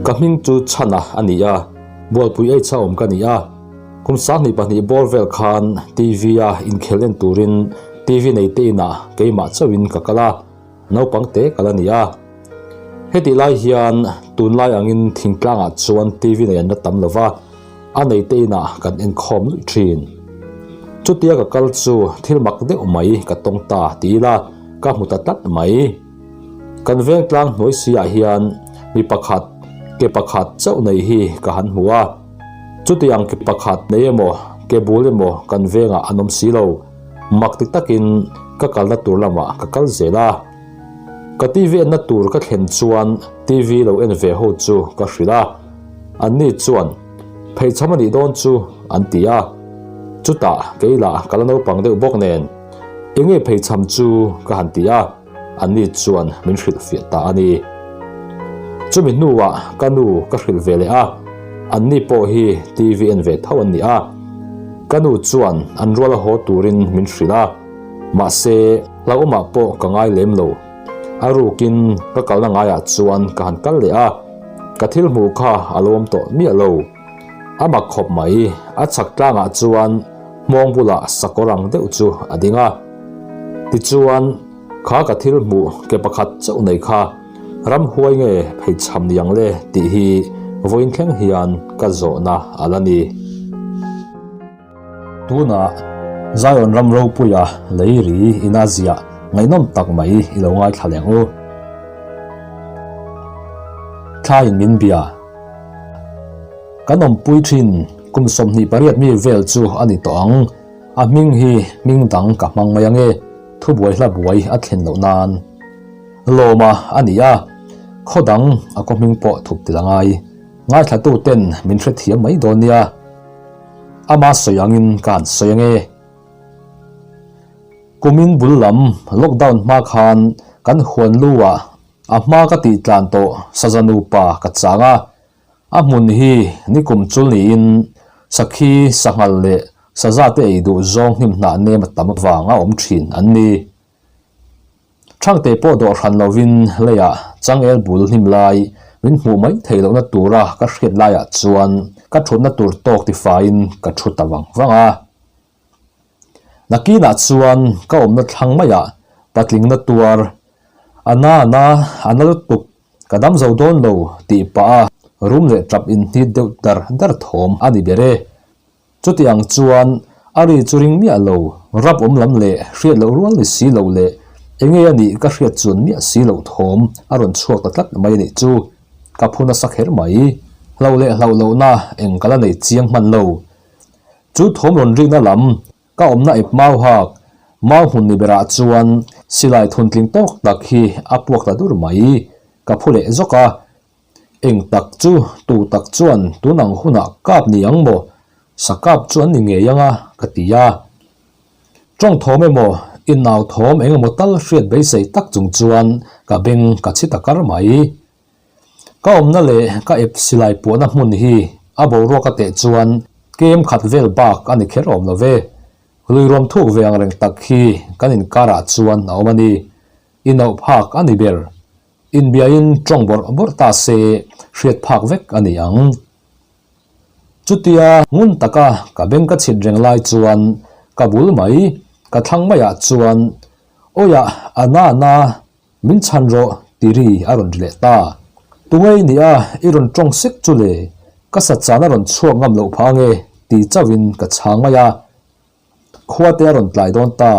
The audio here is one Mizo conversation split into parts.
Ka hming chu Chhana a ni a, Bualpui H-a awm ka ni a. Kum 22 bawr vel khan TV-a inkhel en turin TV nei te inah keimah chauhin ka kal a, naupang te ka la ni a. Hetih lai hian tunlai angin thingtlangah chuan TV nei an la tam lo va, a nei te inah kan enkhawm luih thin. Chutia ka kal chu thil mak deuh mai ka tawng ta ti ila ka hmu ta tlat mai. Kan veng tlang hnuai si ah hian mi pakhat ke pakhat chauh nei hi ka han hmu a. Chutiang ke pakhat nei emaw ke bul emaw kan vengah an awm si lo. Mak ti takin ka kalna tur lamah ka kal zel a. Ka TV enna tur ka thlen chuan TV lo en ve ho chu ka hrilh a. Anni chuan pheichham a nih dawn chu an ti a. Chutah kei lah ka la naupang deuh bawk nen enge pheichham chu ka han ti a. Anni chuan min hrilh fiah ta a ni. Chumi hnuah ka nu ka hrilh ve leh a, anni pawh hi TV en ve tho an ni a. Ka nu chuan an ruala haw turin min hrilh a, mahse hlauhawmah pawh ka ngai lem lo. A rukin ka kalna ngaiah chuan ka han kal leh a, ka thil hmuh kha a lo awm tawh miah lo. A mak khawp mai, a chhak tlangah chuan hmawng bulah sakawr ang deuh chu a ding a. Tichuan, kha ka thil hmuh ke pakhat chauh nei kha ramhuai nge pheichham ni ang le tih hi vawiin thleng hian ka zawhna a la ni. Tunah Zion ram ropuia lei ri ina ziah ngaihnawm tak mai i lo ngaithla leh ang u. Thlaiin min bia. Kan awmpui thin kum 28 mi vel chu a ni tawh ang. A hming hi hming dang ka hmang mai ange, thubuai hla buai a thlen loh nan. Lawma a ni a, khaw dang a kaw hming pawh thup tel a ngai. Ngaithlatu ten min hrethiam mai dawn nia. Ama sawi angin ka han sawi ange. Kumin bul lam lockdown hma khan kan huan lu ah a hma ka tih tlan tawh saza nupa ka chang a, A hmun hi nikum chul niin sakhi, sanghal leh saza te ei duh zawng hnim hnah nem a tam vang a awm thin an ni. Thangte pawh dawh hran lovin leiah changel bul hnim lai min hmuh mai theih lohna tura ka hriat laiah chuan ka thutna tur tawk tifaiin ka thu ta vang vang a. Nakinah chuan ka awmna thlang maiah patlingna tuar a na na a na lutuk Ka dam zo dawn lo tih pah a rum leh tap inhnit deuh dar dar thawm a ni ber e. Chuti ang chuan a ri chu ring miah lo, rap awm lam leh hriat loh rual ni si loh leh enge a nih ka hriat chuan miah si loh thawm a rawn chhuak ta tlat mai a nih chu. Ka phu nasa kher mai. Hlauh leh hlauh lohna eng ka la nei chiang hman lo. Chu thawm rawn rikna lam Ka awmna ep mau hak, mau hmun ni berah chuan silai thuntling tawk tak hi a puak ta dur mai. Ka phu leh zawk a, eng tak chu tu tak chuan tun ang hunah kap ni ang maw? Sa kap chu an ni ngei ang a, ka ti a. Tawng thawm emaw, inau thawm eng emaw tal hriat beisei tak chung chuan ka beng ka chhi ta kar mai. Ka awmna leh ka ep silai puahna hmun hi a boruak a teh chuan kem khat vel bak a ni kher awm lo ve. Lui ruam thuk ve ang reng tak hi kan inkarah chuan a awm a ni. Inauh phak a ni ber. Inbiain tawng bawrh bawrh ta se hriat phak vek a ni ang. Chutia ngun taka ka beng ka chhit reng lai chuan ka bul mai, ka thlang maiah chuan Awiah a na na Min chhan rawh, ti ri a rawn ri leh ta. Tungei nia i rawn tawng sek chu le, ka sa chan a rawn chhuak ngam loh phah ange, ti chauhin ka chhang mai a. Khua te a rawn tlai dawn ta.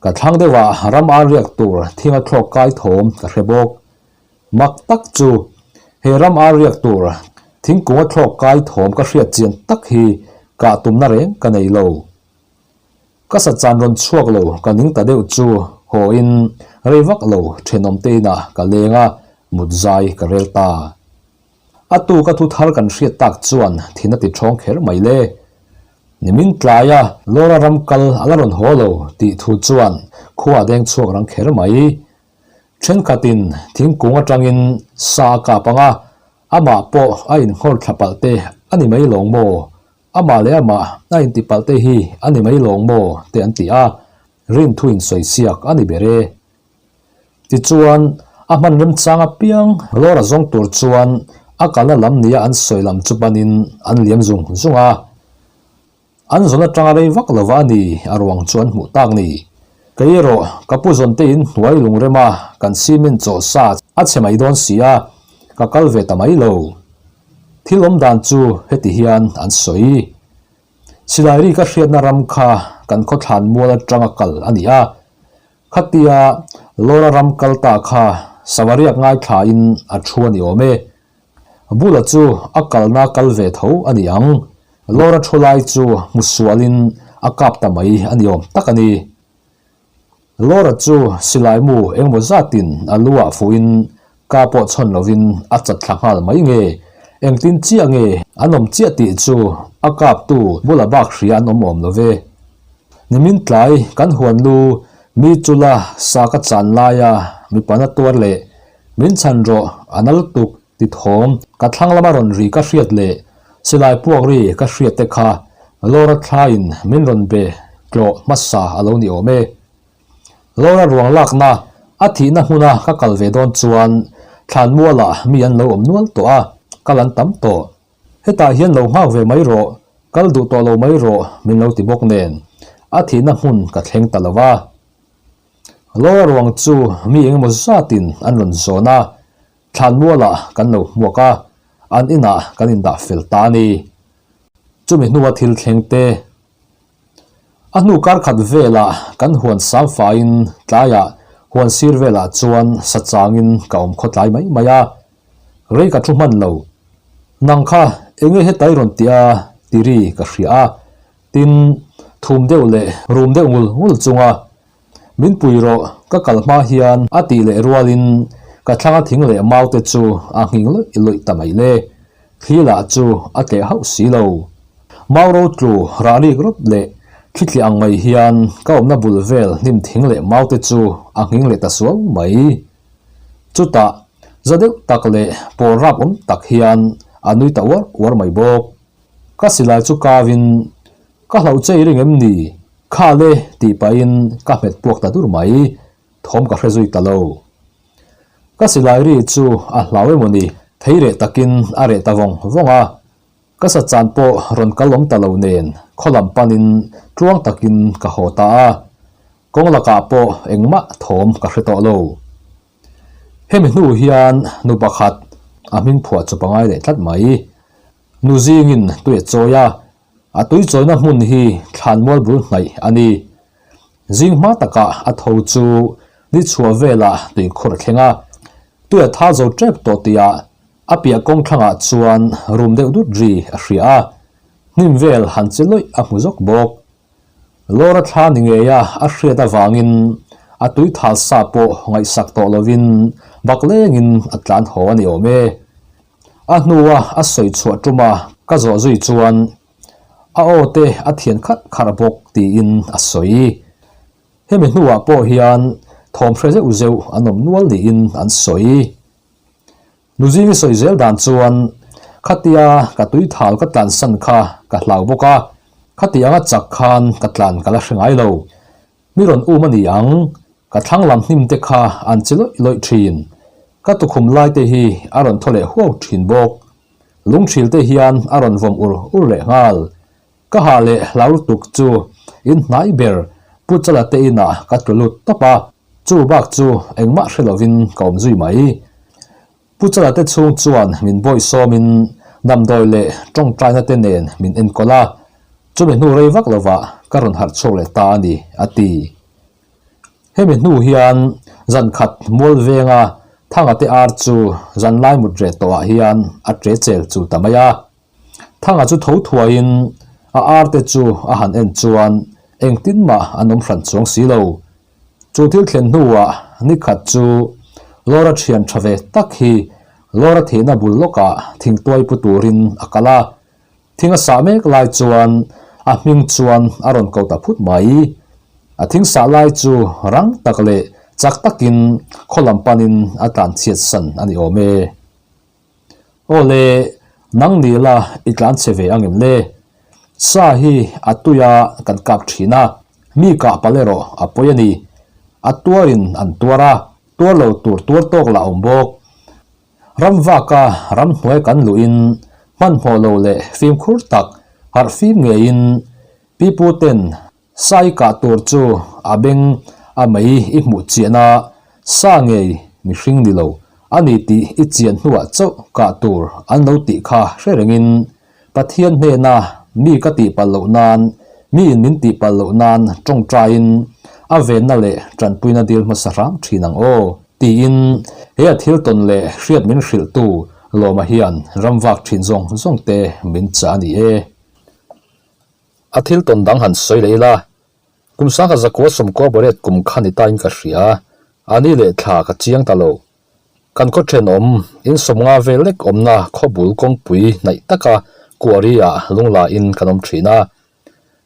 Ka thlang deuhah ram ar riak tur thing a thlawk kai thawm ka hre bawk. Mak tak chu, he ram ar riak tur thingkung a thlawk kai thawm ka hriat chian tak hi kah tumna reng ka nei lo. Ka sa chan rawn chhuak lo ka ning ta deuh chu haw in rei vak lo thenawm te inah ka leng a, mut zai ka rel ta. A tu ka thu thar kan hriat tak chuan thin a ti thawng kher mai le. Nimin tlai a Laura ram kal a la rawn haw lo tih thu chuan khua a deng chhuak rang kher mai. Thenkhatin thingkung atangin sa a kap ang a, amah pawh a inngawr thla palh te a ni mai lawng maw? Amah leh amah a intipalh te hi a ni mai lawng maw te an ti a, rinthu insawi siak a ni ber e. Tichuan, a hman remchang apiang Laura zawng tur chuan A kalna lam nia an sawi lam chu panin an liam zung zung a. An zawn atanga rei vak lova a ni, a ruang chu an hmuh tak ni. Kei erawh ka pu zawn te in hnuai lungrem a, kan cement chawh sa a chhe mai dawn si a, ka kal ve ta mai lo. Thil awm dan chu heti hian an sawi. Silai ri ka hriatna ram kha kan khawthlan mual atanga kal a ni a, khatia Lawra ram kal ta kha Savariak ngaithlain a thu a ni awm e. Bula chu a kalna kal ve tho a ni ang. Lawra thu lai chu hmu sualin a kap ta mai a ni awm tak a ni. Lawra chu silai mu engmaw zatin a lu ah fuhin ka pawh chhawn lovin a chat thla nghal mai nge? Engtin chiah nge an awm chiah tih chu a kaptu bula bak hria an awm awm lo ve. Nimin tlai kan huan lu mi chula sa ka chan laia mipa na tuar leh Min chhan rawh, a na lutuk, ti thawm, ka thlang lama rawn ri ka hriat leh silai puak ri ka hriat te kha Laura thlaiin min rawn be tlawh hmasa a lo ni awm e. Laura ruang lakna a thihna hmuna ka kal ve dawn chuan thlanmualah mi an lo awm nual tawh a, kal an tam tawh. Hetah hian lo nghak ve mai rawh, kal duh tawh lo mai rawh min lo ti bawk nen a thihna hmun ka thleng ta lo va. Laura ruang chu mi engemaw zatin an rawn zawn a, thlanmualah kan lo hmuak a, an inah kan indah fel ta a ni. Chumi hnua thil thleng te, a hnu kar khat velah kan huan sang faiin tlaiah huan sir velah chuan sa changin ka awm khawtlai mai mai a, rei ka thu hman lo. Nang kha enge hetai rawn tih a ti ri ka hria a, Tin, thum deuh leh rum deuh ngul ngul chunga min pui rawh ka kal hma hian a tih leh rualin ka thlanga thing leh mau te chu a nghing lawih lawih ta mai le. Thli lah chu a tleh hauh si lo. Mau ro tlu rah rik rawp leh thli tli ang mai hian ka awmna bul vel hnim thing leh mau te chu a nghing leh ta suau mai. Chutah, za deuh tak leh pawl rap awm tak hian a nui ta uar uar mai bawk. Ka silai chu kavin, Ka hlauh che i ring em ni? Khal e, tih pahin ka hmet puak ta dur mai, thawm ka hre zui ta lo. Ka silai ri chu a hlau emaw ni, thei reh takin a reh ta vawng vawng a. Ka sa chan pawh rawn kal awm ta lo nen khaw lam panin tluang takin ka haw ta a. Kawng lakah pawh engmah thawm ka hre tawh lo. Hemi hnu hian nu pakhat a hming phuah chu pangai leh tlat mai. Nu zingin tui a chawi a, a tui chawina hmun hi thlanmual bul hnaih a ni. Zing hma takah a tho chu ni chhuah velah tui khur a thleng a, tui a thal zo tep tawh tihah a piah kawng thlangah chuan rum deuh dut ri a hria a, hnim vel han che lawih a hmu zawk bawk. Lawra thla ni ngeia a hriat avangin a tui thal sa pawh ngaihsak tawh lovin bak lengin a tlan haw a ni awm e. A hnua a sawi chhuah tuma ka zawh zui chuan a aw te a thian kharh kharh bawk tiin a sawi. Hemi hnuah pawh hian thawm hre zeuh zeuh an awm nual niin an sawi. Nuzingi sawi zel dan chuan khatia ka tui thal ka tlansan kha ka hlau bawk a, khati anga chak khan ka tlan ka la hre ngai lo. Mi rawn um a ni ang, ka thlang lam hnim te kha an che lawih lawih thin. Ka tukhum lai te hi a rawn thaw leh huau thin bawk. Lungthil te hian a rawn vawm ur ur leh nghal. Ka ha leh hlau lutuk chu in hnai ber Pu Chala te inah ka tlu lut tawp a, chu bak chu engmah hre lovin ka awm zui mai. Pu Chala te chhung chuan min bawihsawmin damdawi leh tawngtaina te nen min enkawl a, chumi hnu rei vak lovah ka rawn harh chhuak leh ta a ni, a ti. Hemi hnu hian zan khat mual venga Thanga te ar chu zan lai mut reh tawhah hian a ṭe chel chul ta mai a. Thanga chu tho thuaiin a ar te chu a han en chuan engtin mah an awm hran chuang si lo. Chu thil thlen hnuah ni khat chu Laura thian tha ve tak hi Laura thihna bul lawkah thingtuai pu turin a kal a. Thing a sah mek lai chuan a hming chuan a rawn ko ta phut mai. A thing sah lai chu rang tak leh chak takin khaw lam panin a tlan chhiat san a ni awm e. Aw le, nang ni la i tlan chhe ve ang em le? Sa hi a tui a kan kap thin a, mi kah palh erawh a pawi a ni. A tuarin an tuar a, tuar lo tur tuar tawk lah awm bawk. Ram vaka ramhnuai kan luhin hmanhmawh lo leh fimkhur tak harh fim ngeiin pipu ten Sai kah tur chu a beng a mei i hmuh chian a, sa ngei mihring ni lo a ni tih i chian hnuah chauh kah tur an lo tih kha hre rengin Pathian hnena mi ka tih palh loh nan, miin min tih palh loh nan tawngtaiin a venna leh tanpuina dil hmasa hram thin ang aw tiin he a thil tawn leh hriat min hrilhtu Lawma hian ramvak thin zawng zawng te min chah a ni e. A thil tawn dang han sawi leh ila, kum sangha zakua sawmkua pariat kum kha ni tain ka hria, a ni leh thla ka chiang ta lo. Kan khaw thenawm, in sawmnga vel lek awmna khawbul kawngpui hnaih taka kuari ah lungla in kan awm thin a.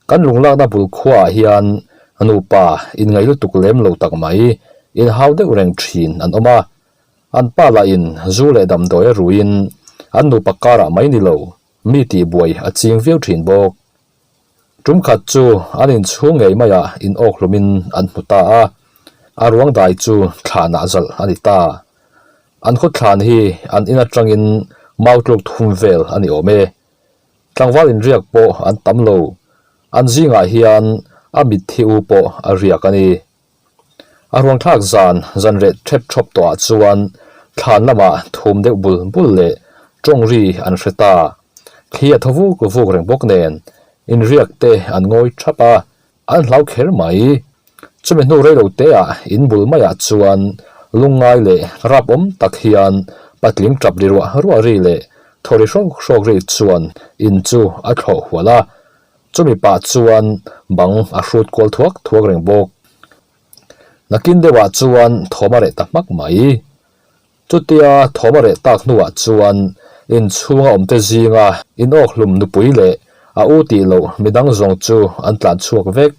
Kan lunglakna bul khuaah hian nupa inngaih lutuk lem lo tak mai, inhau deuh reng thin an awm a. An pa lahin zu leh damdawi a ruiin an nupa karah mai ni lo, Mi tihbuai a ching viau thin bawk. Tum khat chu an inchhung ngei maiah in awk hlumin an hmu ta a, a ruang dai chu thlanah zalh a ni ta. An khaw thlan hi an in atangin mau tluk thum vel a ni awm e. Tlangval inriak pawh an tam lo, an zingah hian a mitthi u pawh a riak a ni. A ruangthlak zan zan reh thep thawp tawhah chuan thlan lamah thum deuh bul bul leh tawng ri an hre ta. Thli a thaw vuk vuk reng bawk nen inriak te an ngawi thap a, an hlau kher mai. Chumi hnu reilo teah in bul maiah chuan lungngai leh rap awm tak hian patling tap ri ruah ruah ri leh thaw ri hrawk hrawk ri chuan in chu a thlawh hual a. Chumi pah chuan bang a hrut kual thuak thuak reng bawk. Nakin deuhah chuan thawm a reh ta hmak mai. Chutia thawm a reh tak hnuah chuan inchhunga awmte zinga inawkhlum nupui leh a u tih loh midang zawng chu an tlan chhuak vek.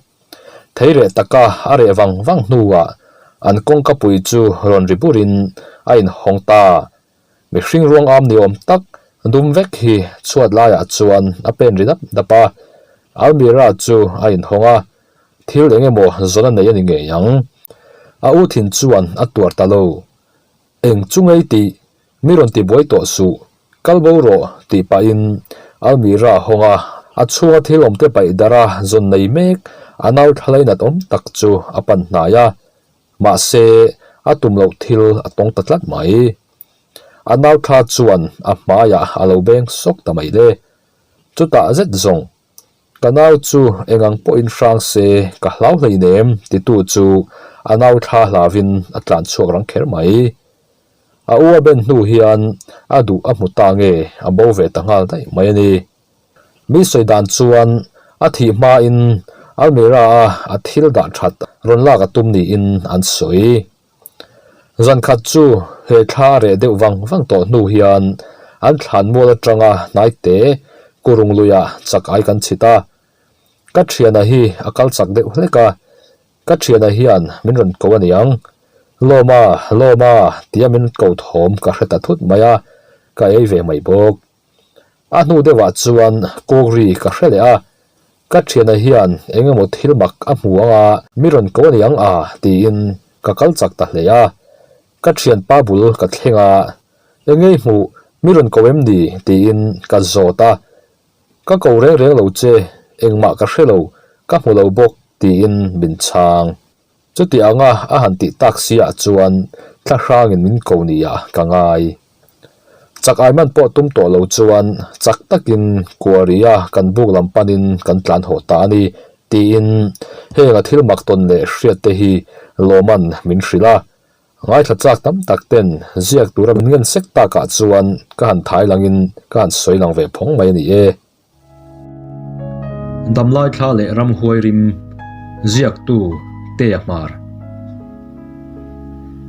Thei reh taka a reh vang vang hnuah an kawngka pui chu rawn ri burin a inhawng ta. Mihring ruang am ni awm tak dum vek hi chhuat laiah chuan a pen ri dap dap a, almirah chu a inhawng a, thil eng emaw zawn a nei a ni ngei ang. A u thin chuan a tuar ta lo. Eng chu ngei tih, mi rawn ti buai tawh suh, kal bo rawh tih pahin almirah a hawng a, a chhunga thil awmte paih darh a zawn nei mek a nau thlalai nat awm tak chu a pan hnai a, Mahse, a tum loh thil a tawng ta tlat mai. A nau thla chuan a hmaiah a lo beng sawk ta mai le. Chutah zet zawng, Ka nau chu eng ang pawhin hrang se ka hlau hleinem titu chu a nau thla hlavin a tlan chhuak rang kher mai. A u a ben hnu hian a duh a hmu ta nge a bo ve ta nghal daih mai a ni. Mi sawi dan chuan a thih hmain Almira-a a thil dah that rawn lak a tum niin an sawi. Zan khat chu he thla a reh deuh vang vang tawh hnu hian an thlan mual atanga hnai te kurung luiah chak ai kan chhit a. Ka thiana hi a kal chak deuh hlek a, ka thiana hian min rawn ko aniang. Lawma, Lawma tia min ko thawm ka hre ta thut mai a, ka ei ve mai bawk. A hnu deuhah chuan kawngri ka hre leh a, ka thiana hian eng emaw thil mak a hmu ang a, mi rawn ko ani ang a tiin ka kal chak ta hle a. Ka thianpa bul ka thleng a, eng ei hmuh mi rawn ko em ni tiin ka zawt a, ka ko reng reng lo che, engmah ka hre lo, ka hmu lo bawk tiin min chhang. Chuti anga a han tih tak si ah chuan thla hrangin min ko nia ka ngai. Chak ai man pawh tum tawh lo chuan chak takin Kuaria kan buk lam panin kan tlan haw ta a ni tiin heng a thil mak tawn leh hriat te hi Lawman min hrilh a. Ngaithla chak tam tak ten ziak tura min ngen sek takah chuan ka han thai langin ka han sawi lang ve phawng mai a ni e. Damlai thla leh ramhuai rim ziaktu Tea Hmar.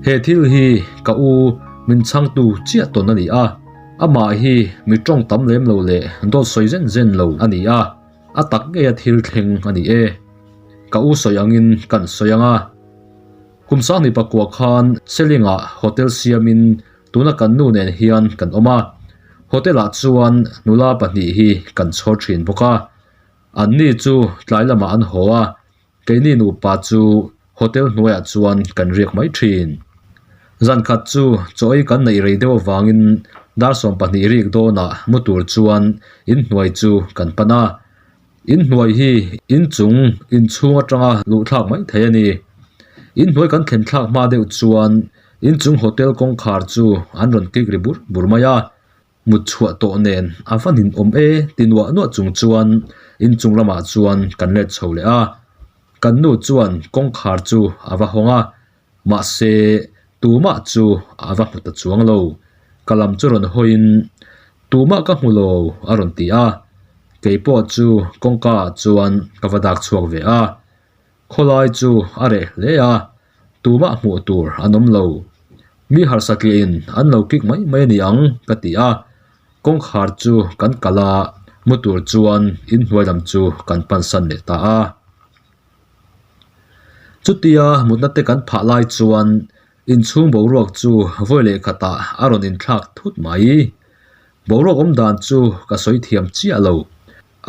He thil hi ka u min chhangtu chiah tawn a ni a, amah hi mi tawng tam lem lo leh dawt sawi zen zen lo a ni a, a tak ngeia thil thleng a ni e. Ka u sawi angin kan sawi ang a. Kum sanghnih pakua khan Selingah hotel siamin Tuna kan nu nen hian kan awm a, hotel ah chuan nula pahnih hi kan chhawr thin bawk a, an ni chu tlai lamah an haw a, keini nupa chu hotel hnuaiah chuan kan riak mai thin. Zan khat chu chaw ei kan neih rei deuh avangin dar 12 rik dawnah mu tur chuan inhnuai chu kan pan a. Inhnuai hi inchung inchhung atanga luh thlak mai thei a ni. Inhnuai kan thlen thlak hma deuh chuan inchung hotel kawngkhar chu an rawn kik ri bur bur mai a. Mut chhuah tawh nen a va nin awm e ti nuah nuah chung chuan inchung lamah chuan kan let chho leh a. Kan nu chuan kawngkhar chu a va hawng a, mahse tumah chu a va hmu ta chuang lo. Ka lam chu rawn hawiin tumah ka hmu lo a rawn ti a, kei pawh chu kawngka ah chuan ka va dak chhuak ve a. Khawlai chu a reh hle a, tumah hmuh tur an awm lo. Mi harsa tliahin an lo kik mai mai a ni ang ka ti a, kawngkhar chu kan kalh a, mu tur chuan inhnuai lam chu kan pansan leh ta a. Chutia mutna te kan phah lai chuan inchhung boruak chu vawi leh khatah a rawn inthlak thut mai. Boruak awm dan chu ka sawi thiam chiah lo.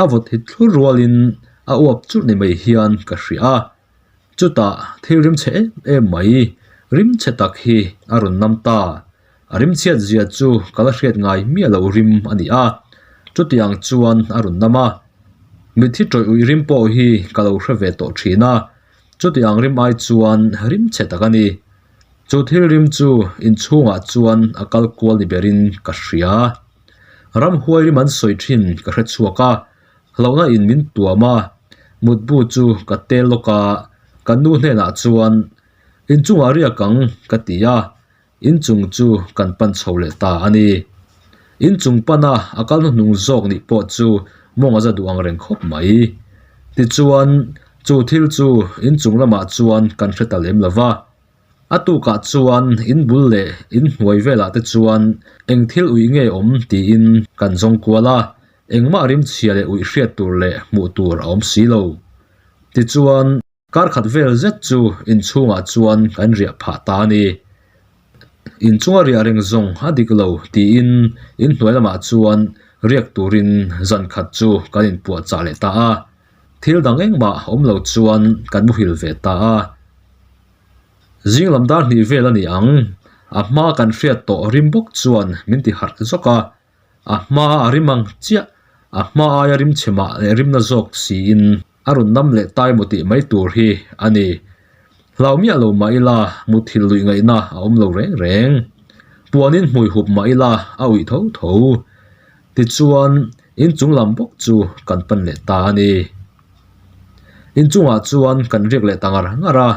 A vawt hit thlur rualin a uap churh ni mai hian ka hria a. Chutah thil rim chhe em em mai, rim chhe tak hi a rawn nam ta. A rim chhiat zia chu ka la hriat ngai miah lo rim a ni a. Chutiang chuan a rawn nam a. Mitthi tawih uih rim pawh hi ka lo hre ve tawh thin a. Chutiang rim ai chuan rim chhe tak a ni. Chu thil rim chu inchhungah chuan a kal kual ni berin ka hria. Ramhuai rim an sawi thin ka hre chhuak a, hlauhna in min tuam a, mutbu chu ka tel lawk a, kan nu hnenah chuan inchungah riak ang ka ti a, inchung chu kan pan chho leh ta a ni. Inchung pana a kal hnuhnung zawk nih pawh chu mawng a za duh ang reng khawp mai. Tichuan chu thil chu inchung lamah chuan kan hre ta lem lo va. A tukah chuan in bul leh in hnuai velah te chuan eng thil uih nge awm tiin kan zawng kual a, engmah rimchhia leh uih hriat tur leh hmuh tur a awm si lo. Tichuan, kar khat vel zet chu inchhungah chuan kan riah phah ta a ni. Inchunga riah reng zawng a dik lo tiin in hnuai lamah chuan riak turin zan khat chu kan inpuahchah leh ta a. Thil dang engmah awm lo chuan kan muhil ve ta a. Zing lam dar hnih vel a ni ang. A hma kan hriat tawh rim bawk chuan min ti harh zawk a. A hma a rim ang chiah, a hma aia rim chhe mah leh rimna zawk siin a rawn nam leh tai maw tih mai tur hi a ni. Hlau miah lo mah ila muthilh luih ngaihna a awm lo reng reng. Puanin hmui hup mah ila a uih tho tho. Tichuan inchung lam bawk chu kan pan leh ta a ni. Inchungah chuan kan riak leh ta ngar ngar a,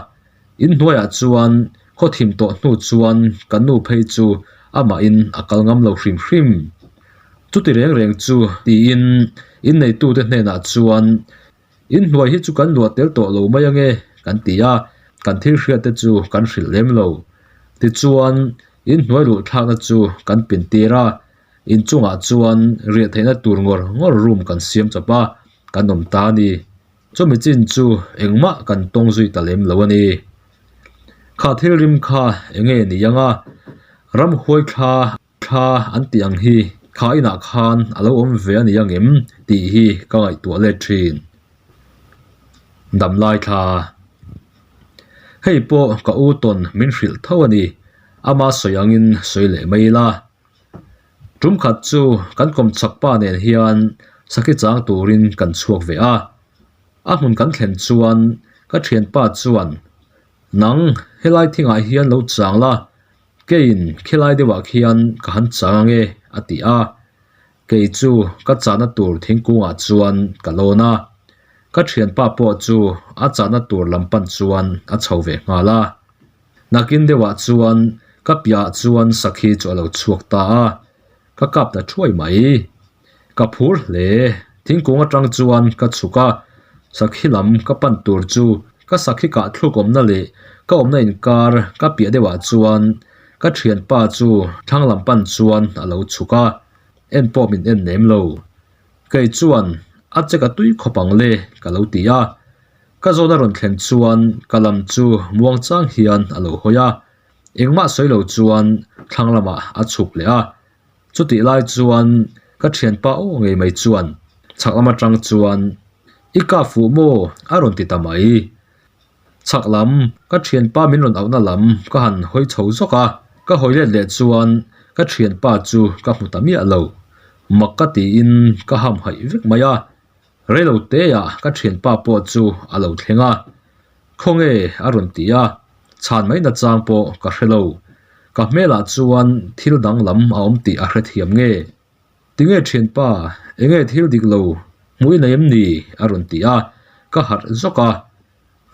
inhnuaiah chuan khaw thim tawh hnu chuan kan nu phei chu amahin a kal ngam lo hrim hrim. Chuti reng reng chu tiin inneitute hnenah chuan inhnuai hi chu kan luah tel tawh lo mai ange kan ti a, kan thil hriat te chu kan hrilh lem lo. Tichuan inhnuai luh thlakna chu kan pin tir a, inchungah chuan riah theihna tur ngawr ngawr room kan siam chawp a. Kan awm ta a ni. Chumi chin chu engmah kan tawng zui ta lem lo a ni. Kha thil rim kha enge ni ang a, ramhuai thla thla an tih ang hi kha inah khan a lo awm ve a ni ang em tih hi ka ngaihtuah let thin. Damlai thla. Hei pawh ka u tawn min hrilh tho a ni. Ama sawi angin sawi leh mai ila. Tum khat chu kan kawmchhak pa nen hian sakhi chang turin kan chhuak ve a, a hmun kan thlen chuan ka thianpa chuan nang helai thingah hian lo chang la, keiin khilai deuhah khian ka han chang ange a ti a, kei chu ka chahna tur thingkungah chuan ka lawn a, ka thianpa pawh chu a chahna tur lam pan chuan a chho ve nghal a. Nakin deuhah chuan ka piahah chuan sakhi chu a lo chhuak ta a, ka kap ta thuai mai. Ka phur hle, thingkung atang chuan ka chhuk a, sakhi lam ka pan tur chu ka sakhi kah thluk awmna leh ka awmna inkar ka piah deuhah chuan ka thianpa chu thlang lam pan chuan a lo chhuk a, en pawh min en lem lo. Kei chuan a che ka tui khawp ang le ka lo ti a. Ka zawn a rawn thlen chuan ka lam chu muang chang hian a lo hawi a, engmah sawi lo chuan thlang lamah a chhuk leh a. Chutih lai chuan ka thianpa aw ngei mai chuan chhak lam atang chuan I kap fuh maw? a rawn ti ta mai. Chhak lam ka thianpa min rawn auhna lam ka han hawi chho zawk a. Ka hawi let leh chuan ka thianpa chu ka hmu ta miah lo. Mak ka tiin ka hamhaih vek mai a. Reilo teah ka thianpa pawh chu a lo thleng a. Khawnge a rawn ti a, chhan mai nachang pawh ka hre lo. Ka hmelah chuan thil danglam a awm tih a hrethiam nge? Tinge thianpa, enge thil dik lo hmuh i nei em ni? a rawn ti a, ka harh zawk a.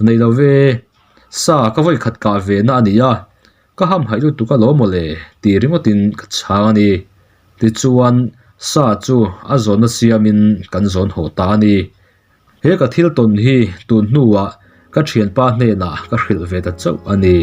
Nei lo ve, sa ka vawi khat kah ve na a ni a, ka hamhaih lutuk alawm maw le ti ringawtin ka chhang a ni. Tichuan, sa chu a zawnna siamin kan zawn haw ta a ni. He ka thil tawn hi tun hnuah ka thianpa hnenah ka hrilh ve ta chauh a ni.